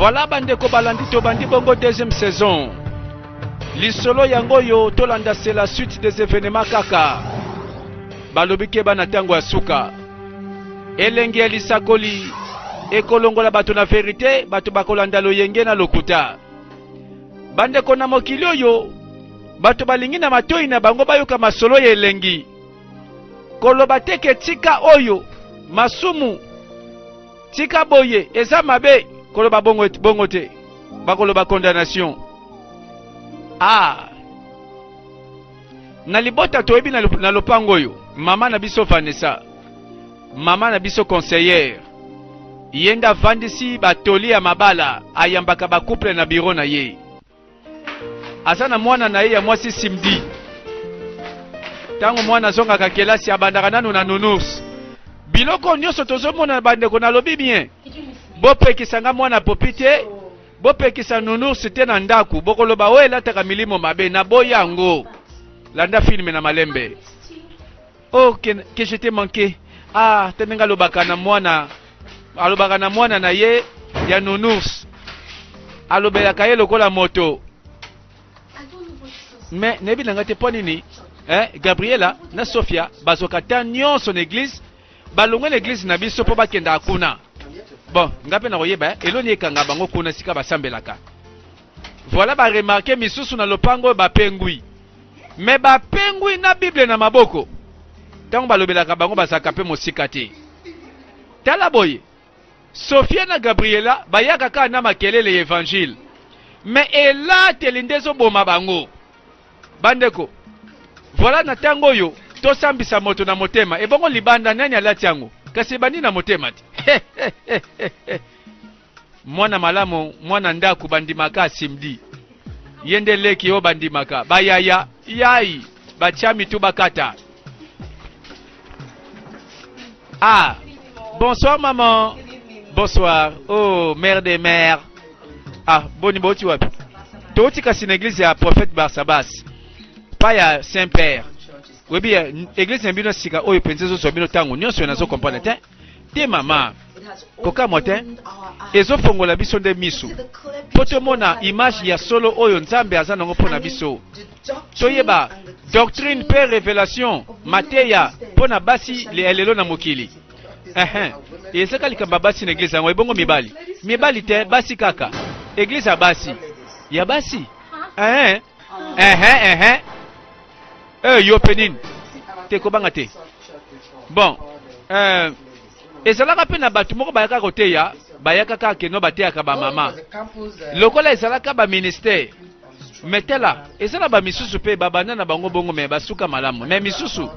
Voilà bandeko balandi tobandi bongo deuxième saison. Lisolo yango oyo tolanda c'est la suite des événements kaka. Balobi keba na tango ya suka. Elengi ya lisakoli ekolongola bato na verite, bato bakolanda loyenge na lokuta. Bandeko na mokili oyo bato balingi na matoi na bango bayoka masolo ya elengi. Koloba te ke tika oyo masumu Tika boye eza mabe koloba bongo, bongo te bakoloba condamnation. Ah, na libota toyebi na, na lopango oyo mama na biso Vanessa, mama na biso conseillère, ye nde avandisi batoli ya mabala, ayambaka ba couple na bureau na ye. Aza na mwana na ye ya mwasi Simdi. Ntango mwana azongaka kelasi abandaka nanu na nounours. Biloko nyonso tozomona bandeko, nalobi bien, bopekisa nga mwana popi te, bopekisa nounours te na ndako, bokoloba oyo elataka milimo mabe, naboyi yango. Landa filme na malembe. Oh que, que je t'ai manqué. Ah, te ndenge alobaka na mwana, alobaka na mwana na ye ya nounours. Alobelaka ye lokola moto. Mais nayebi na ngai te mpo nini eh, Gabriela na Sofia bazwaka temps nyonso na eglise, balongwe na eglise na biso mpo bakendaka kuna. Bon, ngai mpe nakoyeba eh, eloni ekanga bango kuna esika basambelaka. Voilà ba remarque misusu na lopango oyo bapengwi. Mais bapengwi na Bible na maboko. Tango balobelaka bango bazalaka pe mosika te. Tala boye, Sophia na Gabriela bayaka kaka na makelele ya evangile. Mais elateli nde ezoboma bango. Bandeko, voilà na tango oyo tosambisa moto na motema. Ebongo libanda nani alati yango? Kasi ebandi na motema te. Mwana malamu mwana ndaku bandimaka simdi ye nde leki oyo bandimaka bayaya yayi batia mitu bakata ah bonsoir maman bonsoir oh mère des mères ah boni boti wapi toti kasi na église ya prophète Barsabas pa ya Saint Père oyebi église na bino sika oyo mpenza ezozwa bino ntango nyonso nazo comprendre te Te mama, kokamwa te, ezofongola biso nde misu mpo tomona image ya solo oyo Nzambe aza nango mpo na biso. Toyeba doctrine mpe revelation, mateya mpo na basi ya lelo na mokili. Ehe, ezaka likambo ya basi na eglise yango, ebongo mibali? Mibali te, basi kaka. Eglise ya basi. Ya basi? Ehe, ehe, ehe. Eh, yo pe nini? Te kobanga te. Bon, euh, ezalaka pe na bato moko bayaka koteya, bayaka kaka keno bateyaka ba mama. Lokola ezalaka ba ministère. Mais tala, eza na ba misusu pe babanda na bango bongo mais basuka malamu. Mais misusu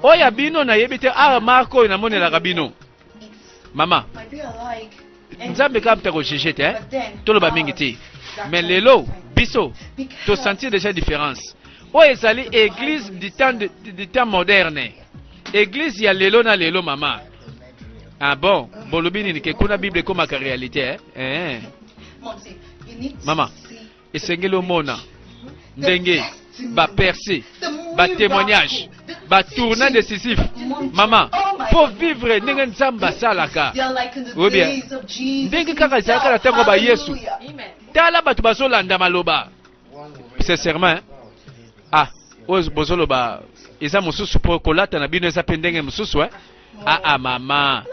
oyo ya bino nayebi te, ah Marc oyo namonelaka bino. Mama, Nzambe kaka moto akojuge te, toloba mingi te. Mais lelo biso to sentir déjà différence. Oyo ezali église du temps, de, du temps moderne. Église ya lelo na lelo mama. Ah bon, bolobi nini ke kuna Bible ekomaka réalité eh? Eh. Mama, Esengeli omona ndenge ba perce, ba témoignage, ba tournant décisif. Mama, faut vivre ndenge Nzambe asalaka. Oyebi eh? Ndenge kaka ezalaka na ntango ba Yesu. Tala bato bazolanda maloba. Sincèrement, hein? Ah, oyo bozoloba eza mosusu po kolata na bino eza pe ndenge mosusu eh? Ah ah mama.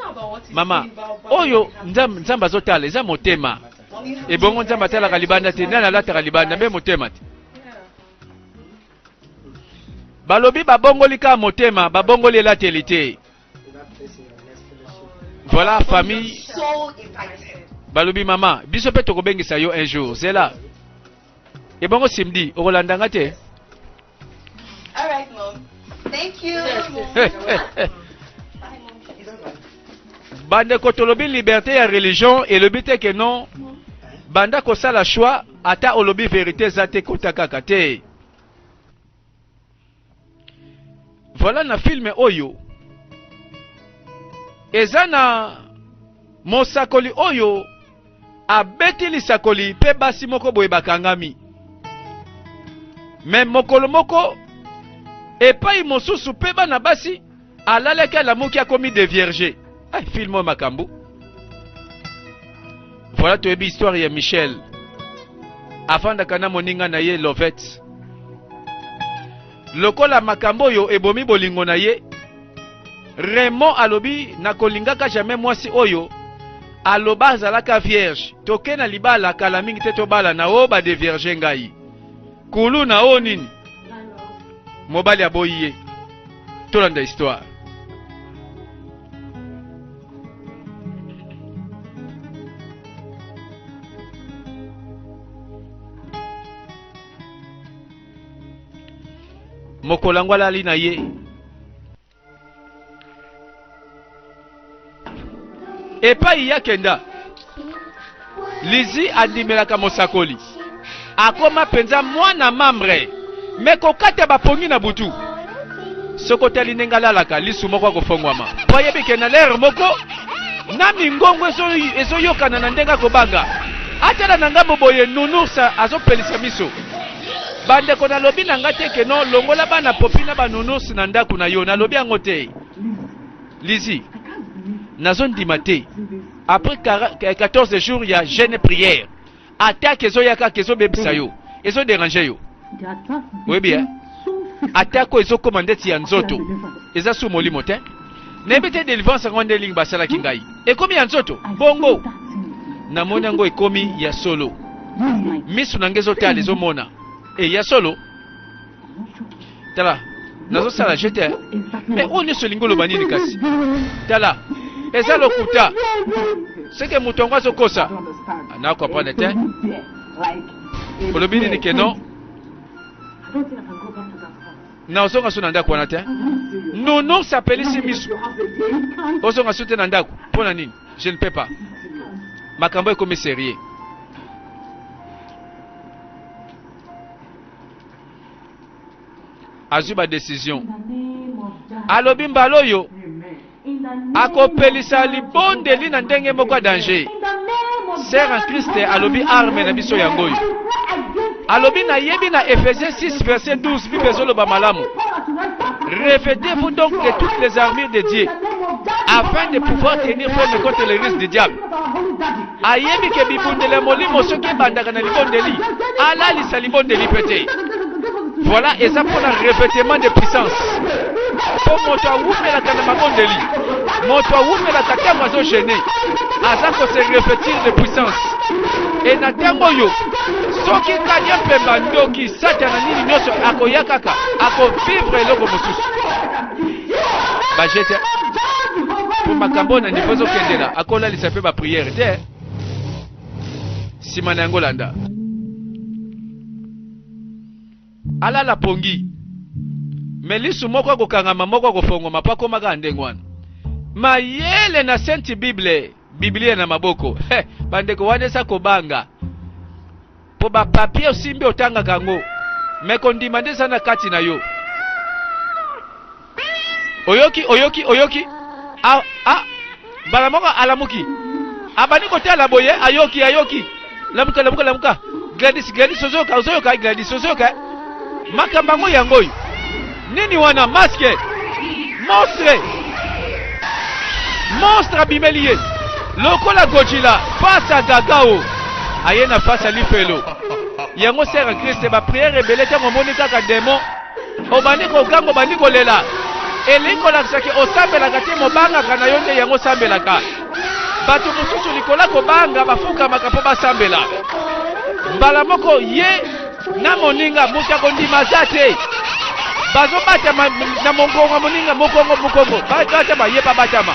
Mama, oyo Nzambe Nzambe azotala eza motema. Ebongo Nzambe atalaka libanda te, nani alataka libanda mbe motema te. Balobi babongoli kaka motema, babongoli elateli te. Voilà famille. Balobi mama, biso pe tokobengisa yo un jour. Zela. Ebongo Simdi, okolanda nga te? All right, mom. Thank you. Bandeko tolobi liberté ya religion elobi te ke non banda kosala choix ata olobi verité eza te kota kaka te. Voilà na film oyo eza na mosakoli oyo abeti lisakoli mpe basi moko boye bakangami. Me mokolo moko epai mosusu mpe bana basi alalaki alamuki akomi devierge. Ay, film oyo makambo. Voilà toyebi histoire ya Michel. Afandaka na moninga na ye Lovette. Lokola makambo oyo ebomi bolingo na ye, Raymond alobi nakolingaka jamais mwasi oyo aloba azalaka vierge. Toke na libala kala mingi te tobala na o ba devierge ngai. Kuluna o nini? Mobali aboyi ye. Tolanda histoire. Mokolo yango alali na ye. Epai ye akenda, Lizzie andimelaka mosakoli. Akoma mpenza mwana mambre, me kokata bapongi na butu. Soki otali ndenge alalaka, lisu moko akofongwama mpo ayebi ke na lere moko na mingongo ezoyokana na ndenge akobanga. Atala na ngambo boye, nounours azopelisa miso. Bandeko, nalobi na nga te ke no longola bana popi na ba nounours na ndako na yo, nalobi yango te. Lizzie, nazondima te. Après 14 jours ya jeûne prière, attaque ezoya kaka ezobebisa yo, ezoderange yo. Oyebi eh? Attaque oyo ezokoma ndeti ya nzoto, eza su molimo te. Nayebi te delivrance yango nde elingi basalaki ngai. Ekomi ya nzoto, bongo namoni yango ekomi ya solo. Misu na ngai ezotala ezomona. E ya solo. Tala, nazosala je te. Mais oyo nyonso elingi oloba nini kasi? Tala, eza lokuta. Seke moto yango azokosa. Na comprendre te. Olobi nini ke non? Na ozonga so na ndako wana te. Nounours apelisi misu. Ozonga so te na ndako. Mpo na nini? Je ne peux pas. Makambo ekomi sérieux. Azwi ba decision. Alobi mbala oyo akopelisa libondeli na ndenge moko ya danger. Sœur en Christ alobi arme na biso yango oyo. Alobi nayebi na Ephésiens 6 verset 12 Bible ezoloba malamu. Revêtez-vous donc de toutes les armures de Dieu afin de pouvoir tenir ferme contre les risques du diable. Ayebi ke bibundeli ya molimo soki ebandaka na libondeli, alalisa libondeli mpe te. Voilà, eza mpo na revêtement de puissance. Mpo moto awumelaka na mabondeli, moto awumelaka ntango azo gêne, aza ko se revêtir de puissance. E na ntango oyo soki kanya mpemba ndoki satana nini nyonso akoya kaka akovivre eloko mosusu bajete mpo makambo oyo na nivo ezokendela akolalisa mpe bapriere te nsima na yango landa alala pongi me lisu moko akokangama moko akofongwama mpo akoma kaka ndenge wana mayele na sainte bible biblia na maboko he bandeko wana eza kobanga Po ba papier osimbi otangaka yango mais kondima nde eza na kati na yo. Oyoki oyoki oyoki a a mbala moko alamuki abandi kotala boye ayoki ayoki lamuka lamuka lamuka Gladys Gladys ozoyoka ozoyoka Gladys ozoyoka makambo yango yango oyo nini wana masque monstre monstre abimeli ye lokola Godzilla face à Gagao aye na face ya lifelo yango sere Christ ba prière ebele ntango omoni kaka demon obandi koganga obandi kolela elingi kolakisa ke osambelaka te mobangaka na yo nde yango osambelaka bato mosusu likolo ya kobanga bafukamaka mpo basambela mbala moko ye na moninga moto akondima aza te bazobatama na mongongo moninga mokongo mokongo batama ye babatama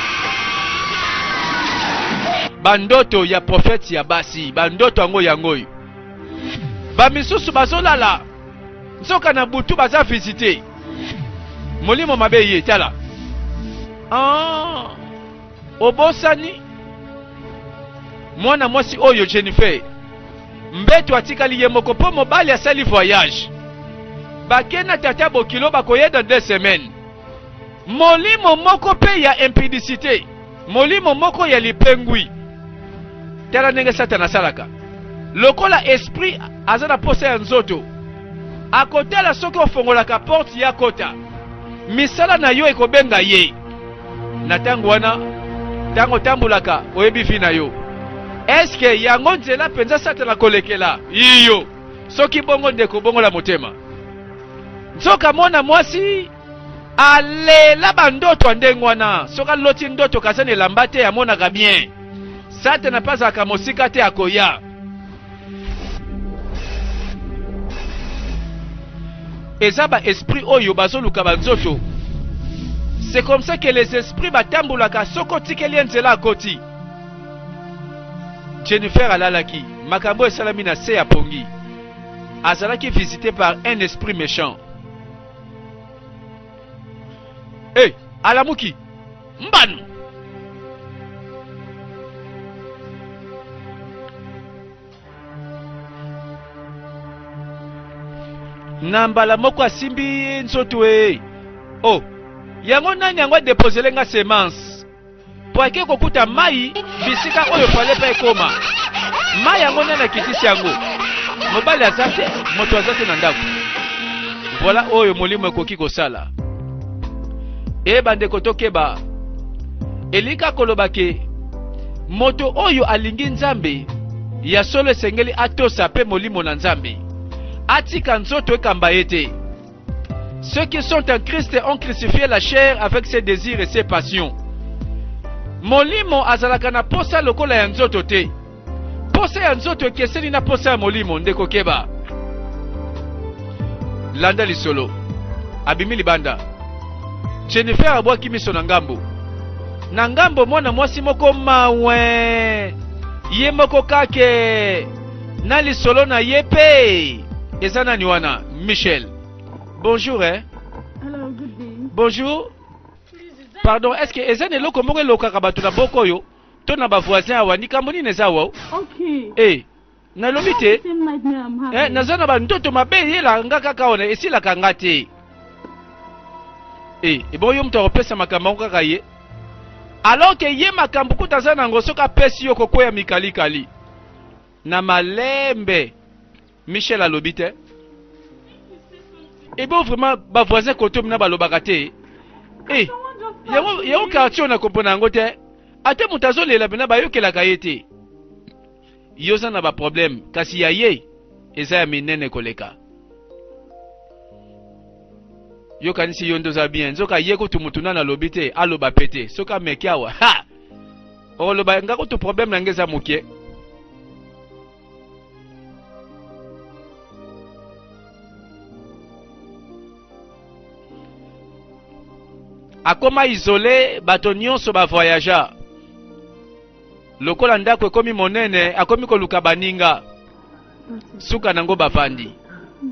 bandoto ya profete ya basi bandoto yango yango oyo bamisusu bazolala nzoka na butu baza visite molimo mabe ye tala ah, obosani mwana mwasi oyo Jennifer mbeto atikali ye moko mpo mobali asali voyage bake na tata bokilo bakoya dans deux semaines molimo moko mpe ya impudicité molimo moko ya lipengwi tala ndenge satana asalaka lokola esprit aza na posa ya nzoto akotala soki ofongolaka porte ya kota misala na yo ekobenga ye na ntango wana ntango otambolaka oyebi vi na yo. Eske yango nzela mpenza Satana kolekela? Iyo. Soki bongo ndeko, bongola motema. Nzoka mwana mwasi alela bandoto ya ndenge wana. Soki aloti ndoto kasi na elamba te, amonaka bien. Satana mpe azalaka mosika te, akoya. Eza ba esprit oyo bazoluka banzoto. C'est comme ça que les esprits batambolaka, soki otikeli ye nzela akoti. Jennifer alalaki, makambo esalami na se ya pongi. Azalaki visité par un esprit méchant. Hey, alamuki mbanu. Na mbala moko asimbi nzoto e. Oh, yango nani yango adeposele nga semence? Po ake kokuta mai bisika oyo fale pa ekoma. Mai yango nani akitisi yango? Mobali aza te, moto aza te na ndako. Voilà oyo molimo ekoki kosala. E bandeko, tokeba. Elingi koloba ke moto oyo alingi Nzambe ya solo esengeli atosa mpe molimo na Nzambe, atika nzoto ekamba ye te. Ceux qui sont en Christ ont crucifié la chair avec ses désirs et ses passions. Molimo azalaka na posa lokola ya nzoto te. Posa ya nzoto ekeseni na posa ya molimo. Ndeko, keba. Landa lisolo. Abimi libanda. Jennifer abwaki miso na ngambo. Na ngambo mwana mwasi moko mawe. Ye moko kake. Na lisolo na ye pe. Eza nani wana? Michel. Bonjour, eh? Hello, good day. Bonjour. Pardon, est-ce que eza na eloko moko elokaka bato na boko oyo to na bavoisin awa? Likambo nini eza awa? Okay. Eh, nalobi te. Same nightmare I'm having. Eh, naza na bandoto mabe eyelaka nga kaka wana, esilaka nga te. Eh, ebongo yo moto akopesa makambo yango kaka ye? Alors ke ye makambo kuta aza nango, soki apesi yo kokwea mikalikali. Na malembe. Michel alobi te. Ebo vraiment ba voisin koto mina balobaka te. Eh, yango yango quartier na comprendre yango te. Ata moto azolela pena bayokelaka ye te. Yo oza na ba problème, kasi ya ye eza ya minene koleka. Yo kanisi yo nde oza bien, nzoka ye kutu mutu nani alobi te, aloba pe te. Soki ameki awa, ha! Okoloba nga kutu problème na nga eza moke. Akoma isole, bato nyonso bavoyagea. Lokola ndako ekomi monene, akomi koluka baninga. Suka nango bavandi.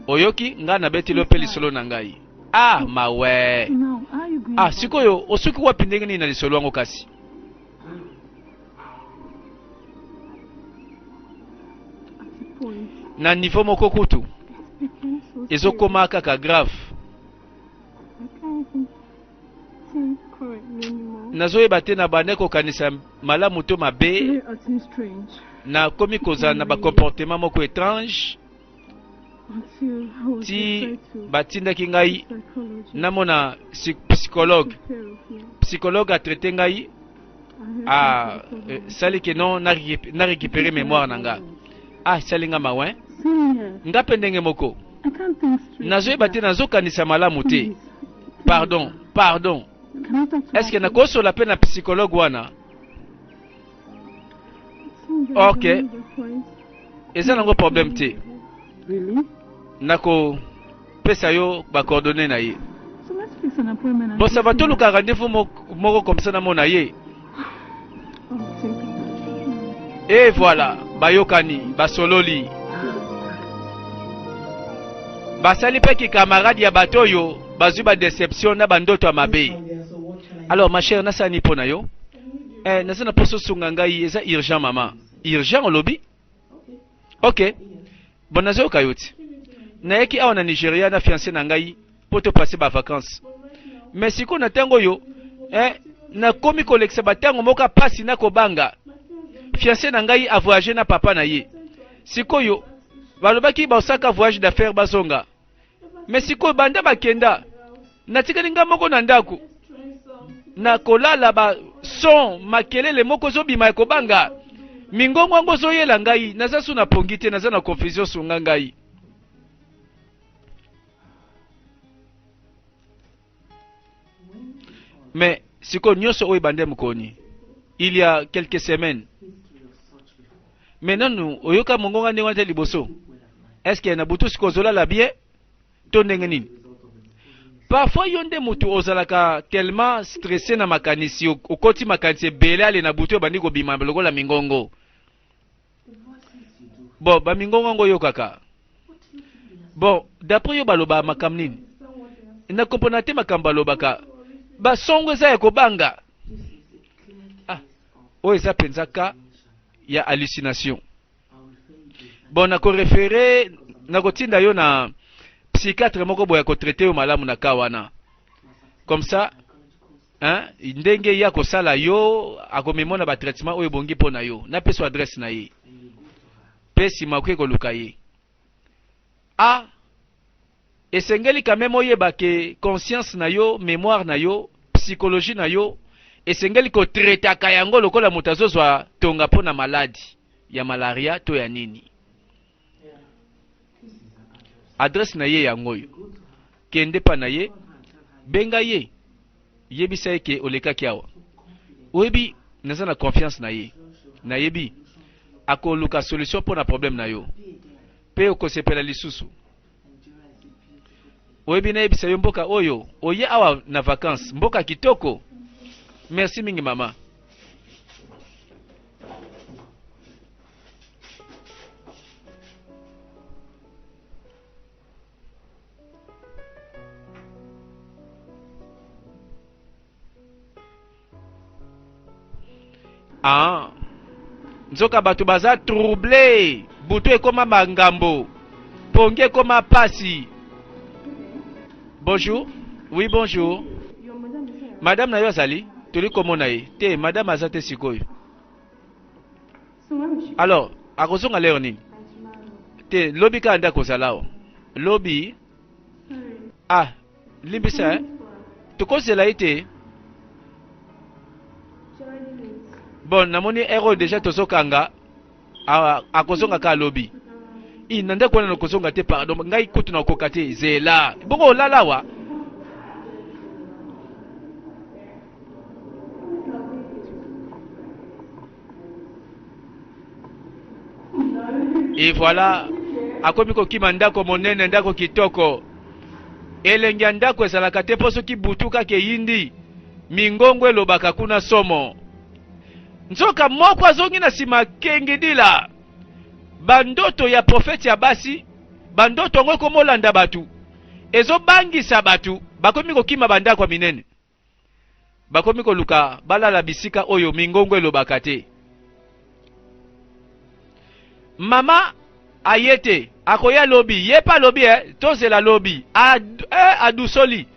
Oyoki nga nabeteli yo mpe lisolo na ngai. Ah mawe. Now, how are you going? Ah, sikoyo osuki wapi, ndenge nini na lisolo yango kasi? At a point, Na niveau moko kutu it became so serious. Ezokoma kaka grave. I can't even think correctly anymore. Nazoyeba te na bande kokanisa malamu to mabe. They're acting strange Nakomi kozala na bacomportement moko étrange until I was ti referred to batindaki ngai a psychologist namona psychologue. to take care of me. Psychologue atraite ngai. I heard Ah, something eh, sali ke non na récupérer mémoire na nga. Ah, esali nga mawe. Same here. Nga mpe ndenge moko. I can't think straight. Nazoyeba te, nazokanisa malamu te. Please. Pardon, pardon. Can I talk to Est ce que her? nakosola mpe na psychologue wana? It seems there is Okay. a major point. Eza nango problème te. Really? Nakopesa yo bacoordonnées na ye. So let's fix an appointment and Bon, ça va. go see her. Toluka rendez-vous moko comme ça namona ye. Oh, take it. Et voilà, bayokani, basololi, basali mpe kikamarade ya bato oyo bazwi badéception na bandoto ya mabe. Alors ma chère, nasala nini mpo na yo? Eh, naza na mposa osunga ngai, eza urgent mama, urgent. Olobi ok, bon, nazoyoka yo ti. Nayaki awa na Nigeria na fiancé na ngai mpo topase bavacances, mais sikoyo na ntango oyo, eh, nakomi kolekisa batango moko ya pasi na kobanga. Fiancé na ngai avoyage na papa na ye. Sikoyo balobaki basaka voyage d'affaires, bazonga, mais sikoyo banda bakenda, natikali nga moko na ndako na kolala, ba son makelele moko ezobima ya kobanga. Mingongo yango ozoyela ngai, naza su na pongi te, naza na confusion, sunga ngai. Mais sikoyo nyonso oyo ebande mokoni il y a quelques semaines. Mais nanu oyoka mongonga ndenge wana te liboso. Est-ce que na butu sikoyo ozolala bien to ndenge nini? Parfois yo nde mutu ozalaka tellement stressé na makanisi, okoti makanisi ebele ale na butu ebandi kobima lokola mingongo. Bon, ba mingongo yango oyokaka. Bon, d'après yo baloba makambo nini? Na comprendre te makambo balobaka. Basongo eza ya kobanga. Ah, oyo eza penza ka ya hallucination. Bon, nako referer, nakotinda yo na psychiatre moko boye akotraite yo malamu na ka wana. Comme ça, hein, ndenge ye akosala yo, akomemona ba traitement oyo ebongi mpo na yo. Napesa adresse na ye. Mpe nsima okoki koluka ye. Ah, esengeli quand même oyeba ke conscience na yo, mémoire na yo, psychologie na yo, esengeli kotretaka yango lokola moto azozwa tonga mpo na maladi ya malaria to ya nini. Adresse na ye yango oyo. Kende pa na ye, benga ye, yebisa ye ke olekaki awa. Oyebi, naza na confiance na ye. Nayebi akoluka solution mpo na problème na yo mpe okosepela lisusu. Oyebi, nayebisa yo mboka oyo oye awa na vacances, mboka kitoko. Merci mingi mama. Ah. Nzoka bato baza trouble, butu ekoma bangambo, pongi ekoma pasi. Bonjour. Oui, bonjour. Madame na yo azali? Toli komona ye. Te, madame aza te sikoyo. Alors, akozonga leo nini? Te, lobi kaka nde akozala awa. Lobi. Ah, limbisa eh? Tokozela ye te. Bon, namoni heure oyo deja tozokanga. Ah, akozonga kaka lobi. I, na ndako wana nakozonga te, pardon. Ngai kutu nakoka te. Zela. Bongo olala awa? Et voilà, akomi kokima ndako monene, ndako kitoko. Elengi ya ndako ezalaka te mpo soki butu kaka eyindi, mingongo elobaka kuna somo. Nzoka moko azongi na nsima kengidila. Bandoto ya profeti ya basi, bandoto yango ekomolanda bato, ezobangisa bato, bakomi kokima bandako ya minene. Bakomi koluka balala bisika oyo mingongo elobaka te. Mama aye te, akoya lobi. Ye pe alobi eh, tozela lobi. Ad, eh, adusoli.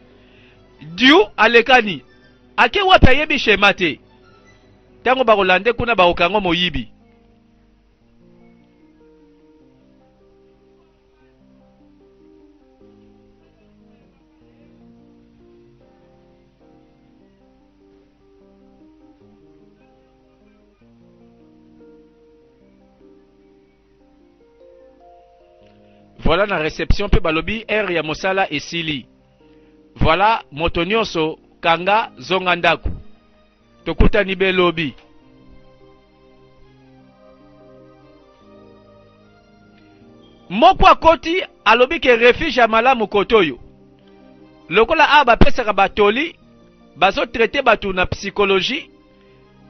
Diu alekani. Ake wapi ayebi shema te. Tango bakolande kuna bakokango moyibi. Voilà na reception pe balobi heure ya mosala esili. Voilà moto nyonso kanga zonga ndaku. Tokutani be lobi. Moko akoti alobi ke refuge ya malamu kote oyo. Lokola awa bapesaka batoli, bazo traite bato na psychologie,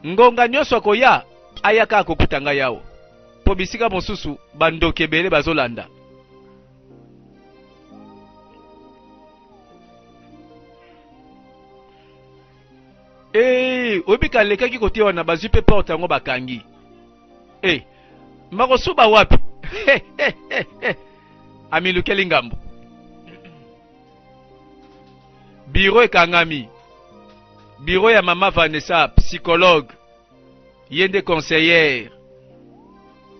ngonga nyonso akoya aya kaka kokuta ngai awa. Po bisika mosusu bandoki ebele bazolanda. Ee, oyebi ke alekaki kote wana, bazwi pe porte yango bakangi. Ee, makosuba wapi? Amilukeli ngambo. Biro ekangami. Biro ya mama Vanessa, psychologue. Ye nde conseillère.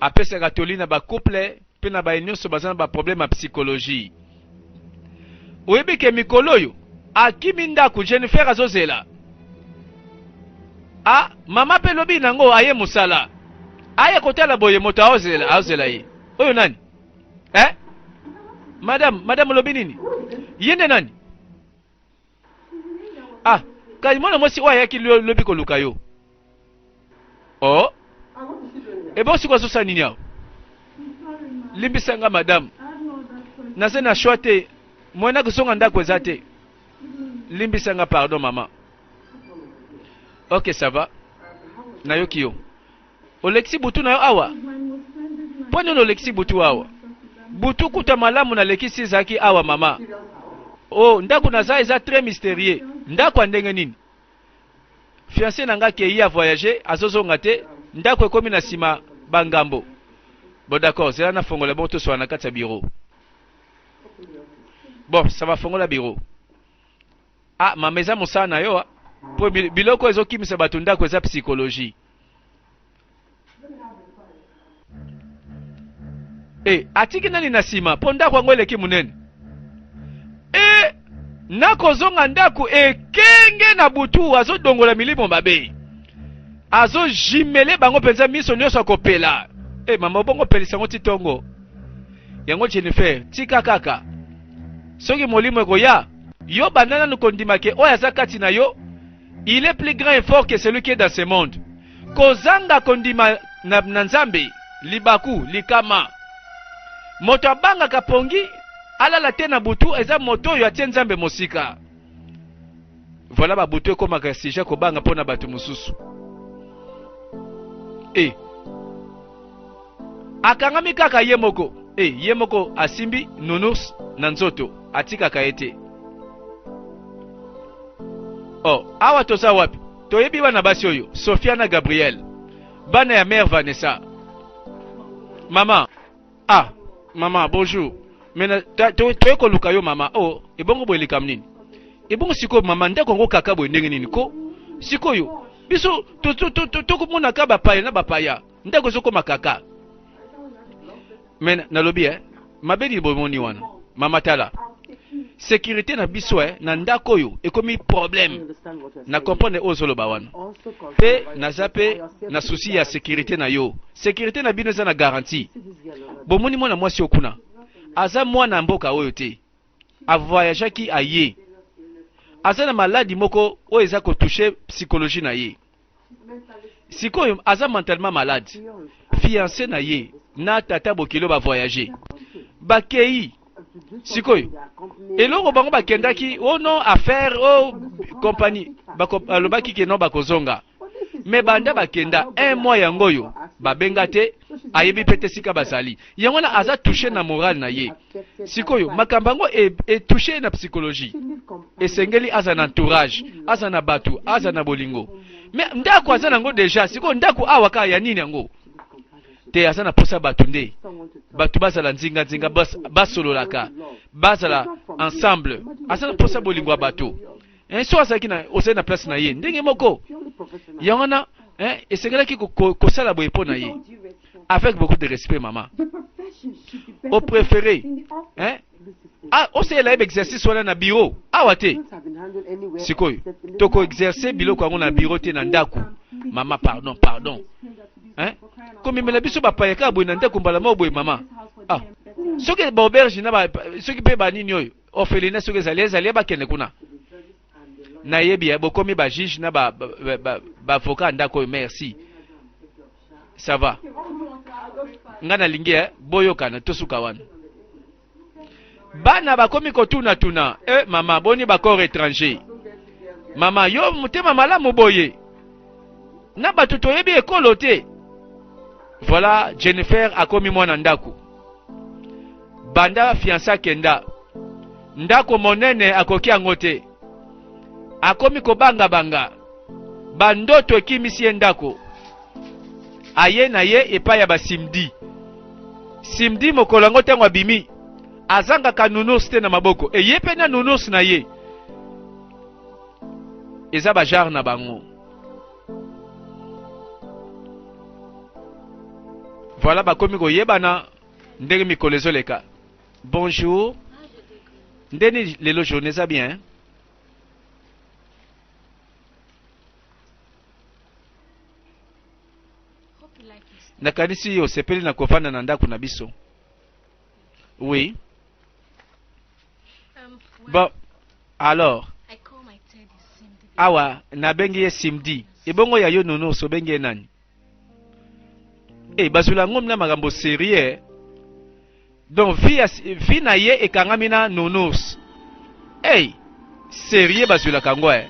Apesaka toli na ba couple pe na baye nyonso baza na ba problème ya psychologie. Oyebi ke mikolo oyo akimi ndako Jennifer azozela. Ah, mama pe lobi nango aye mosala. Aya kotala boye moto aozela aozela ye. Oyo nani? Eh? Madame, madame olobi nini? Ye nde nani? Ah, kasi mwana mwasi oyo ayaki lobi koluka yo. Oh? Ebongo sikoyo azosala nini awa? Limbisa nga madame. Naza na choix te. Moyen nakozonga ndako eza te. Limbisa nga pardon mama. Ok, ça va. Nayoki yo. Olekisi butu na yo awa? Mpo nini olekisi butu awa? Butu kuta malamu nalekisi ezalaki awa mama. Oh, ndako naza eza très mystérieux. Ndako ya ndenge nini? Fiancé na nga akeyi a voyager, azozonga te, ndako ekomi na sima ba ngambo. Bon d'accord, zela nafongola bongo toswana na kati ya bureau. Bon, ça va fongola bureau. Ah, mama eza mosala na yo ah. Po biloko ezokimisa bato ndako eza psychologie. Eh, atiki nani na sima po ndako yango eleki monene. Eh, nakozonga ndako ekenge na butu azodongola milimo mabe. Azojimele bango mpenza miso nyonso akopela. Eh, mama obongo opelisa yango ti tongo. Yango Jennifer, tika kaka. Soki molimo ekoya, yo banda nanu kondima ke oyo aza kati na yo, il est plus grand et fort que celui qui est dans ce monde. Kozanga kondima na, na Nzambe, libaku, likama. Moto abangaka pongi, alala te na butu, eza moto oyo atie Nzambe mosika. Voilà ba butu ekomaka sujet kobanga mpo na bato mosusu. E akangami kaka ye moko e ye moko asimbi nounours na nzoto atikaka ye te. Oh, awa toza wapi? Toyebi bana basi oyo, Sophia na Gabriel, bana ya mère Vanessa. Mama, ah, mama, bonjour. Mais toye koluka yo mama. Oh, ebongo boye likambo nini? Ebongo sikoyo mama ndako yango kaka boye ndenge nini ko? Sikoyo biso tokomonaka bapaya na bapaya, ndako ezokoma kaka. Mais nalobi eh, mabe nini bomoni wana? Mama tala. Sécurité na biso eh, na ndako oyo ekomi problème. Na comprendre oyo ozoloba wana. Pe naza pe na souci ya sécurité na yo. Sécurité na bino eza na garantie. Bomoni mwana mwasi oyo kuna aza mwana mboka oyo te. Avoyageaki aye. Aza na maladi moko oyo eza ko toucher psychologie na ye. Sikoyo aza mentalement malade. Fiancé na ye na tata bokilo ba voyager. Bakei. Sikoyo eloko bango bakendaki oh non affaire oh compagnie balobaki ke non bakozonga. Mais banda bakenda un mois yango oyo babenga te, ayebi pe te sika bazali. Yango wana aza touche na morale na ye. Sikoyo makambo yango e, e touche na psychologie. Esengeli aza na entourage, aza na batu, aza na bolingo. Mais ndako aza nango deja, sikoyo ndako awa kaka ya nini yango? Te aza na posa batu nde. Batu bazala nzinga nzinga bas, basololaka, bazala ensemble. Aza na posa bolingo ya bato. Eh, so azalaki na ozali na place na ye ndenge moko yango wana eh, esengelaki kosala boye mpo na ye avec beaucoup de respect mama o préféré eh, ah, osalela ye baexercice wana na bureau awa te sikoyo tokoexerce biloko yango na bureau te na ndako mama pardon pardon eh? komemela biso bapaya kaka boye na ndako mbala moko boye mama ah. soki baauberge na ba, soki mpe banini oyo Orphelinat soki ezali ezali bakende kuna. Nayebi eh, bokomi ba juge na ba ba, ba, ba avocat ndako oyo merci. Ça va. Nga nalingi eh, boyokana tosuka wana. Bana bakomi kotuna tuna eh, mama boni ba corps étranger. Mama yo motema malamu boye. Na bato toyebi ekolo te. Voilà Jennifer akomi mwana ndako. Banda fiance akenda ndako monene akoki yango te. Akomi kobanga banga. Ba ndoto ekimisi ye ndako. Aye na ye epai ya ba Simdi. Simdi mokolo yango ntango abimi azangaka nounours te na maboko. E ye mpe na nounours na ye. Eza ba genre na bango. Voilà bakomi koyebana ndenge mikolo ezoleka. Bonjour. Ndeni lelo journée eza bien? Nakanisi osepeli na kofanda na ndako na biso. Oui. Bon, alors awa nabengi ye Simdi. Ebongo ya yo Nounours obengi ye nani? Eh, bazwela yango na makambo sérieux. Donc vie ya vie na ye ekangami na Nounours. Hey, sérieux bazwelaka yango eh.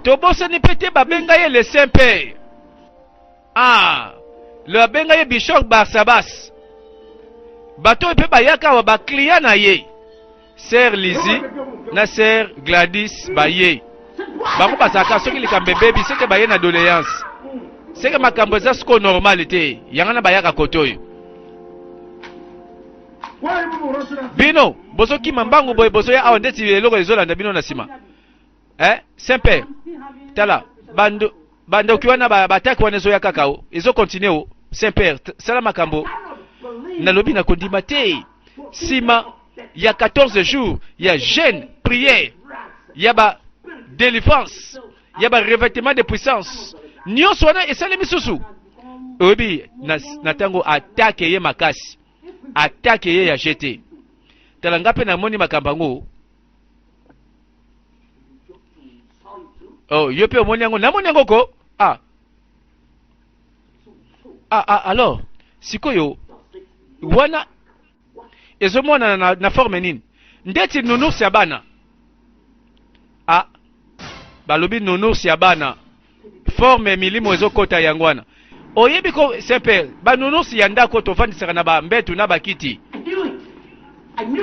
Tobosani mpe te babenga ye le Saint Père. Ah, le abenga ye Bishop Barsabas. Bato oyo mpe bayaka awa ba client na ye. Sœur Lizzie na Sœur Gladys baye. Bango bazalaka soki likambo ebebi seke baye na doléance. Seke makambo eza siko normal te. Yanga na bayaka kote oyo. Bino bozokima mbangu boye bozoya awa ndeti eloko ezolanda bino na nsima. Eh, Saint Père. Tala, bando bandoki wana ba bataki wana ezoya kaka o, ezo continuer o. Saint Père, sala makambo. Nalobi na kondima te. Sima ya 14 jours ya jeûne, prière, ya ba délivrance, ya ba revêtement de puissance. Nyonso wana esalemi susu. Oyebi na, na tango attaque ye makasi. Attaque ye ya GT. Tala nga pe namoni makambo yango. Oh, yo mpe omoni yango, namoni yango ko. Ah. Ah, ah, alors, sikoyo wana ezomonana na, na forme nini? Ndeti nounours ya bana. Ah, balobi nounours ya bana. Forme milimo ezokota yango wana. Oyebi ko saint père, ba nounours ya ndako tofandisaka na ba mbetu na bakiti.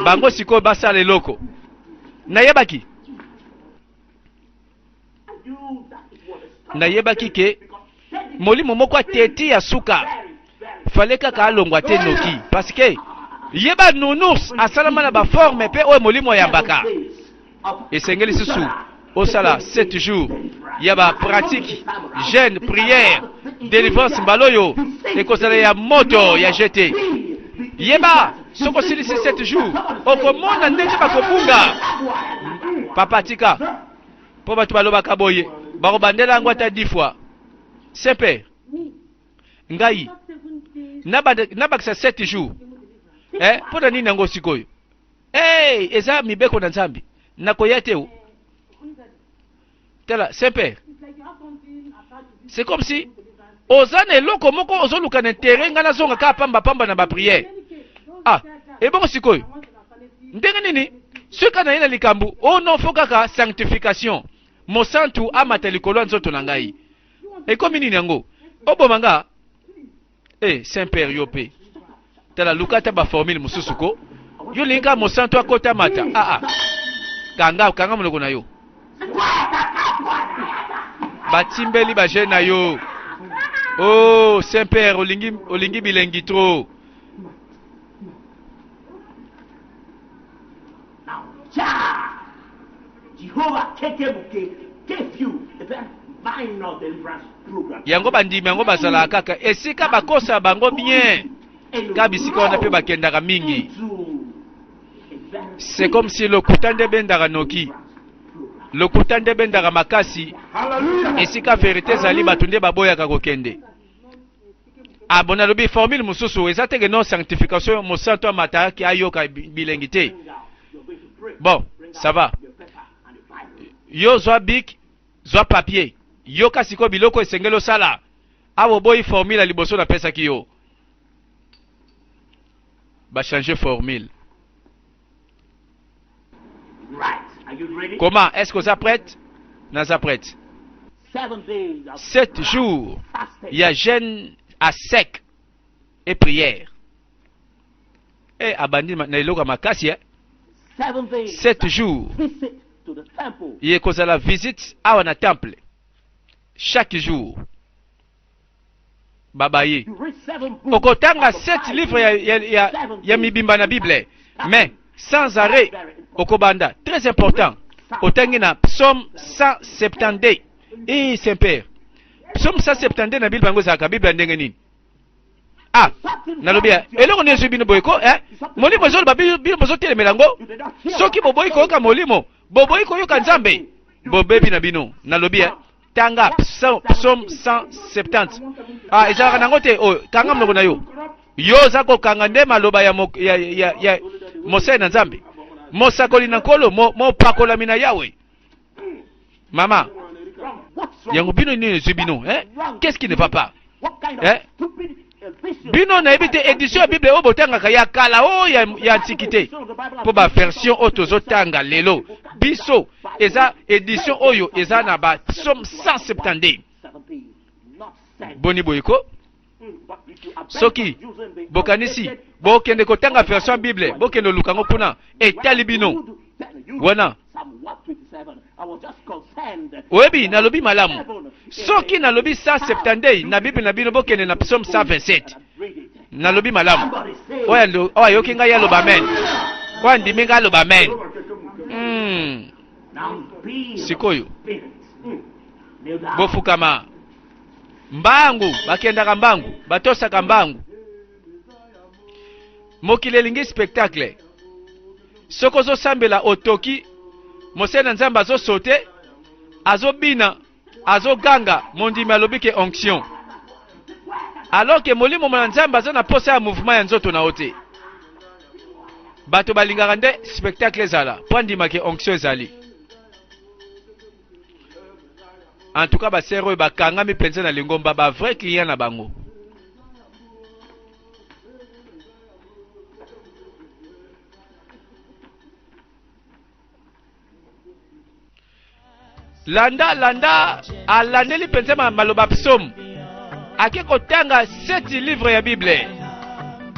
Bango sikoyo basala eloko. Nayebaki. Nayebaki ke molimo moko ateti ya suka. Fallait kaka alongwa te noki parce que ye ba nounours asalama na ba forme pe oyo molimo ayambaka. Esengeli susu osala 7 jours ya ba pratique jeûne prière délivrance mbala oyo ekozala ya moto ya jete. Yeba soki osilisi 7 jours okomona ndenge bakobunga. Papa tika mpo bato balobaka boye bakobandela yango ata 10 fois. Saint Père ngai nabakisa 7 jours eh, mpo na nini yango sikoyo? Hey, eza mibeko na Nzambe. Nakoya te o. Tala, Saint Père. C'est comme si oza na eloko moko ozoluka na intérêt ngai nazonga kaka pamba pamba na ba prière. Ah, ebongo sikoyo. Ndenge nini? Soki na ye na likambo, oh non, faut kaka sanctification. Mosantu amata likolo ya nzoto na ngai. Ekomi nini yango? Oboma nga? Eh, Saint Père yo pe. Tala luka ata ba formule mosusu ko. Yo lingi kaka mosantu akota mata. Ah ah. Kanga kanga monoko na yo. Batimbeli ba jeune na yo. Oh, Saint Père olingi olingi bilengi trop. Yango bandimi yango bazalaka kaka esika bakosa bango bien ka bisika wana mpe bakendaka mingi. C'est comme si lokuta nde ebendaka noki, lokuta nde ebendaka makasi. Esika verite ezali bato nde baboyaka kokende. Ah bon, nalobi formule mosusu eza te ke non sanctification mosantu amataki ayoka bilengi te. Bon, ça va. Yo zwa bic, zwa papier. Yoka sikoyo biloko esengeli osala. Awa oboyi formule ya liboso napesaki yo. Ba changer formule. Comment? Est-ce que oza prête? Naza prête. 7 jours ya jeûne à sec et prière. Eh abandi na eloko ya makasi eh. 7 jours ye kozala visite awa na temple chaque jour babaye okotanga 7 livres ya, ya, ya, ya mibimba na bible mais sans arrêt okobanda très important otangi na psaume 172 e saint père psaume 172 na bible yango ezalaka bible ya ndenge nini ah nalobi ya eloko nini ezwi bino boye ko eh? Molimo ezoloba bino bozotelemela yango soki boboyi koyoka molimo boboyi koyoka nzambe bobebi na bino nalobi eh? Tanga psaume 170. Ah, ezalaka nango te. Oh, kanga monoko na yo. Yo oza kokanga nde maloba ya, mo, ya, ya, ya mosali na Nzambe, mosakoli na Nkolo, mopakolami na Yawe. Mama, yango bino nini ezwi bino eh? Qu'est-ce qui ne va pas eh? Bino nayebi te edition ya Bible oyo botangaka ya kala oyo ya, ya antiquité, mpo baversion oyo tozotanga lelo biso eza edition oyo eza na ba psaume 172. Boni boye ko? Soki bokanisi bokende kotanga version ya Bible, bokende oluka yango kuna, etali bino wana. Oyebi, nalobi malamu. Soki nalobi 172 na Bible na bino, bokende na Psaume 127. Nalobi malamu. Oyo ayoki ngai aloba amen. Oyo andimi ngai aloba amen. Sikoyo bofukama mbangu, bakendaka mbangu, batosaka mbangu. Mokili elingi spectacle. Soki ozosambela otoki, mosali na Nzambe azosote, azobina, azoganga, mondimi alobi ke onction. Alors ke molimo na Nzambe aza na posa ya mouvement ya nzoto na yo te. Bato balingaka nde spectacle ezala po andima ke onction ezali. En tout cas ba sœur oyo bakangami mpenza na lingomba, ba vrai client na bango. Landa landa alandeli mpenza maloba psaume, ake kotanga 7 livre ya Bible,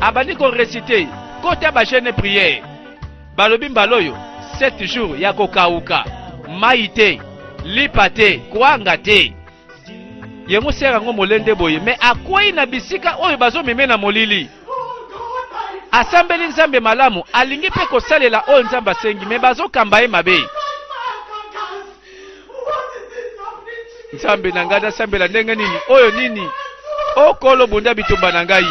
abandi korecite kota ba jeune prière. Balobi mbala oyo 7 jours ya kokauka, mai te, lipa te, kwanga te. Yango sere yango molende boye, me akwei na bisika oyo bazomeme na molili. Asambeli Nzambe malamu, alingi mpe kosalela oyo Nzambe asengi, me bazokamba ye mabe. Nzambe na ngai, nasambela ndenge nini? Oyo nini? O Nkolo, bunda bitumba na ngai.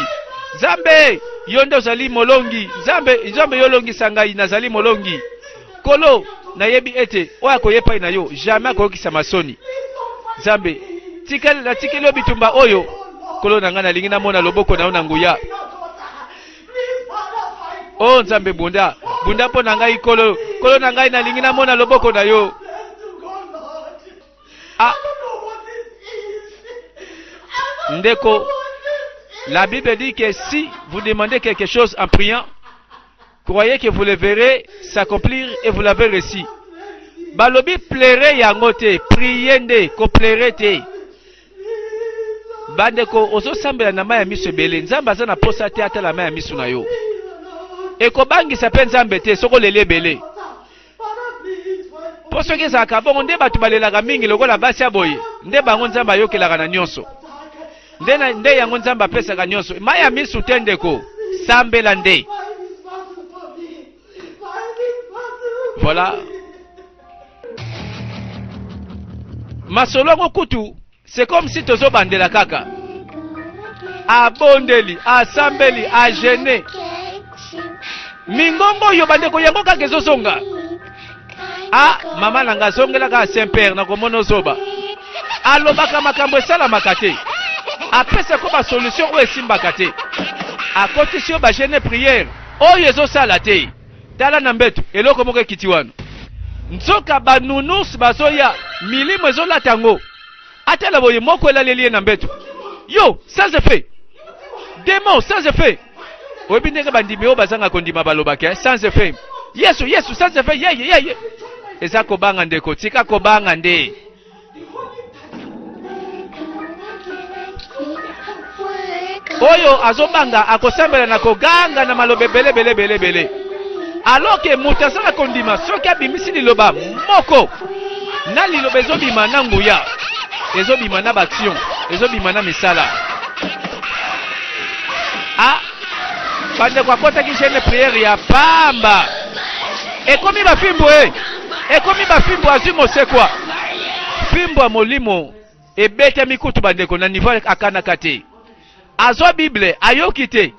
Nzambe, yo nde ozali molongi. Nzambe, Nzambe, yo olongisa ngai, nazali molongi. Nkolo, nayebi ete oyo akoya epai na yo jamais akoyokisa masoni. Nzambe, tikali, natikeli yo bitumba oyo. Nkolo na ngai, nalingi namona loboko na yo na nguya. O Nzambe, bunda, bunda mpo na ngai, Nkolo. Nkolo na ngai, nalingi namona loboko na yo. Ah, ndeko, la Bible dit que si vous demandez quelque chose en priant, croyez que vous le verrez s'accomplir et vous l'avez reçu. Balobi plaire yango te, prier nde, ko plaire te. Bandeko, ozosambela na mai ya miso ebele, Nzambe aza na posa te atala mai ya miso na yo. Ekobangisa pe Nzambe te soki oleli ebele. Mpo soki ezalaka bongo nde bato balelaka mingi lokola basi ya boye, nde bango Nzambe ayokelaka na nyonso. Nde, na, nde yango Nzambe apesaka nyonso. Mai ya misu te ndeko, sambela nde. Voilà. Masolo yango kutu c'est comme si tozobandela kaka. Abondeli, asambeli, agene. Mingongo oyo bandeko yango kaka ezozonga. Ah, mama na nga azongelaka Saint Père nakomona ozoba. Alobaka makambo esalamaka te. Apesa ko ba solution oyo esimbaka te. Akotisi yo ba jeune prière oyo ezosala te. Tala na mbeto eloko moko ekiti wana. Nzoka ba nounours bazoya, milimo ezolata yango. Atala boye moko elaleli ye na mbeto. Yo, sans effet. Demon sans effet. Oyebi ndenge bandimi oyo bazanga kondima balobaka, eh? Sans effet. Yesu, Yesu, sans effet, yeye, yeye. Eza kobanga ndeko, tika kobanga nde. Oyo azobanga akosambela na koganga na maloba ebele ebele ebele ebele. Alors que moto aza na kondima soki abimisi liloba moko na liloba ezobima na nguya, ezobima na baaction, ezobima na misala. Ah, bandeko akotaki jeune prière ya pamba, ekomi bafimbu e, ekomi bafimbu, azwi mosekwa fimbu ya molimo ebetami kutu bandeko na niveau akanaka te, azwa Bible ayoki te,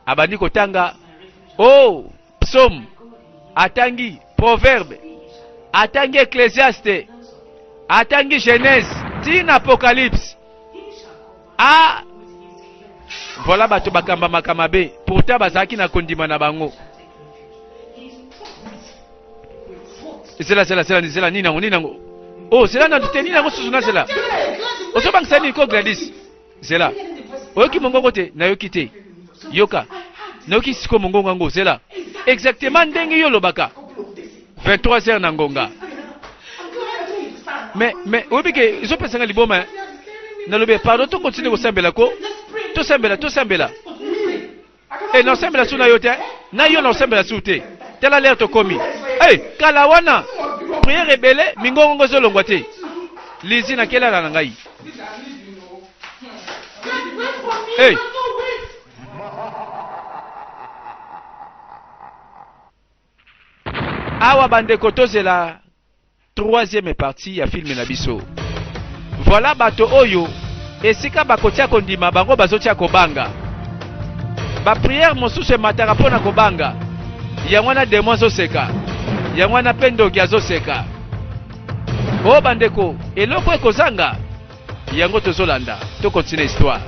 abandi kotanga oh psaume, atangi proverbe, atangi Ecclesiaste. Atangi Genèse ti na Apocalypse. Ah! Voilà bato bakambamaka mabe, pourtant bazalaki na kondima na bango. Zela, zela, zela, zela, nini yango, nini yango? Oh, zela na te, nini yango susu na zela? Ozobangisa nini ko Gladys? Zela. Oyoki mongongo te? Nayoki te. Yoka. Nayoki siko mongongo yango, zela. Exactement ndenge yo olobaka. 23 heures na ngonga. Mais mais oyebi ke ezopesa nga liboma hein? Nalobi pardon to continue kosambela ko. Tosambela, tosambela. Eh, nasambela su na yo te. Na yo nasambela su te. Tala l'heure tokomi. Eh, kala wana. Prière ebele, mingongo ngo ezolongwa te. Lizzy nakelala na ngai. Hey. Awa bandeko tozela troisième partie ya film na biso. Voilà bato oyo esika bakotia kondima bango bazotia kobanga. Ba prière mosusu emataka mpo na kobanga. Yango wana demon azoseka. Yango wana mpe ndoki azoseka. O bandeko, eloko ekozanga yango tozolanda, to continue histoire.